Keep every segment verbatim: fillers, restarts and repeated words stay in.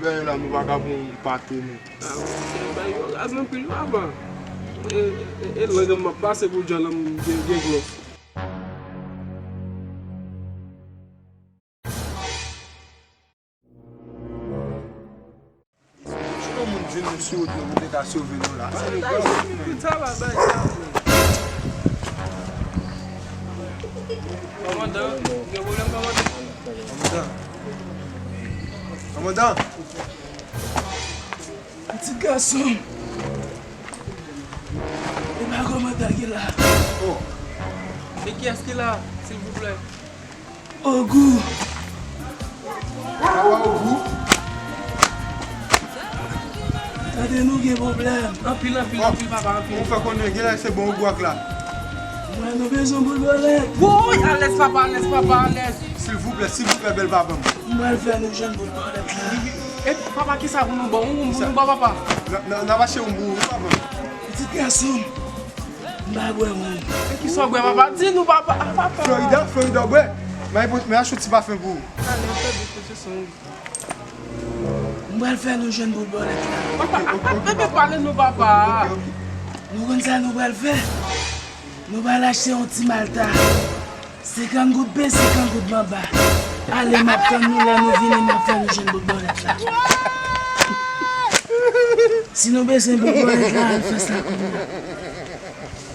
bagay yo la, nou pa ka pran yon pate, non. Ah, bagay yo raz anpil, papa. E, e, e lang m ap pase pou djòl m gen, gen glòs. Si yon moun jwenn nou sou wout nou, nou te ka sove nou la. Se nou pran. Tout sa la, bay sa. Kòmandan, gen pwoblèm, kòmandan? Kòmandan. Kòmandan. Pitit gason m. E pa kòmandan ki la. Oh. E kiyès ki la, silvouplè? Ogou. Awa, Ogou. Tande, nou gen pwoblèm. Anpil, anpil, anpil, papa, anpil. Ou fè konnen, gen lè se bon Ogou ak la. Mwen, nou bezwen boul bòlèt. Woy, alèz, papa, alèz, papa, alèz. Silvouplè, silvouplè, bèl papa m. M pral fè nou jwenn boul bòlèt la. E, papa, kisa pou nou ba w? Yon wonm pou nou ba w, papa? N a, n a, n a achte yon pou ou, papa. Pitit gason m. M pa bwè wonm. E kisa w bwè, papa? Di nou, papa. Ah, papa. Florida, Florida, w bwè. Mwen, mwen achte yon ti pafen pou ou. Ale, fè bit, mesye, son. M pral fè nou jwenn boul bòlèt la. Papa, ok, ok, papa, pale nou, papa. Ok, ok. Nou konn sa nou pral fè? Nou pral achte yon ti malta. Senkant goud pen, senkant goud manba. Ale, m ap tann nou, lè nou vini, m ap fè nou jwenn boul bòlèt la. Si nou bezwen boul bòlèt la, al fè sa kounye a.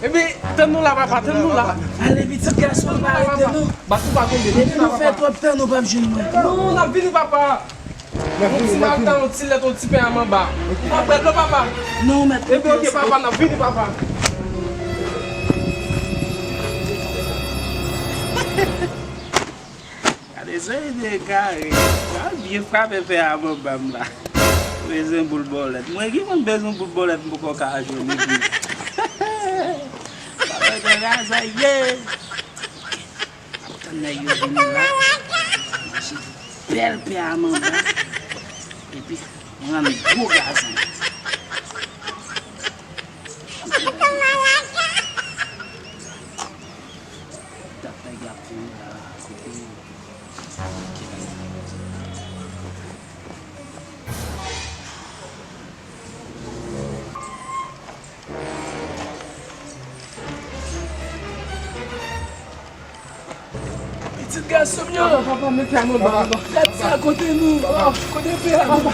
Epi, tann nou la, papa, tann nou la. Ale, pitit gason, pa rete, non. Bat ou pa tonbe. Depi nou fè twòp tan, nou p ap jwenn mwen. Non, n ap vini, papa. Yon ti malta, yon ti lèt, yon ti pen a manba. Ou pa bwè dlo, papa? Non, mèt. Epi, ok, papa, n ap vini, papa. Gade, se yon de kare. Sa byen frape pen a manba m la. Bezwen boul bòlèt. Mwen ki konn bezwen boul bòlèt, m poko ka jwenn epi. Sa va gen razaye. Ap tann nèg yo vini la. M achte bèl pen a manba. Epi, m rann gwo gazon. Dat nèg y ap vini la, kote yo? Pitit gason m yo. Papa, mete a manba, papa. Gad sa, kote nou? Kote pè a? Papa.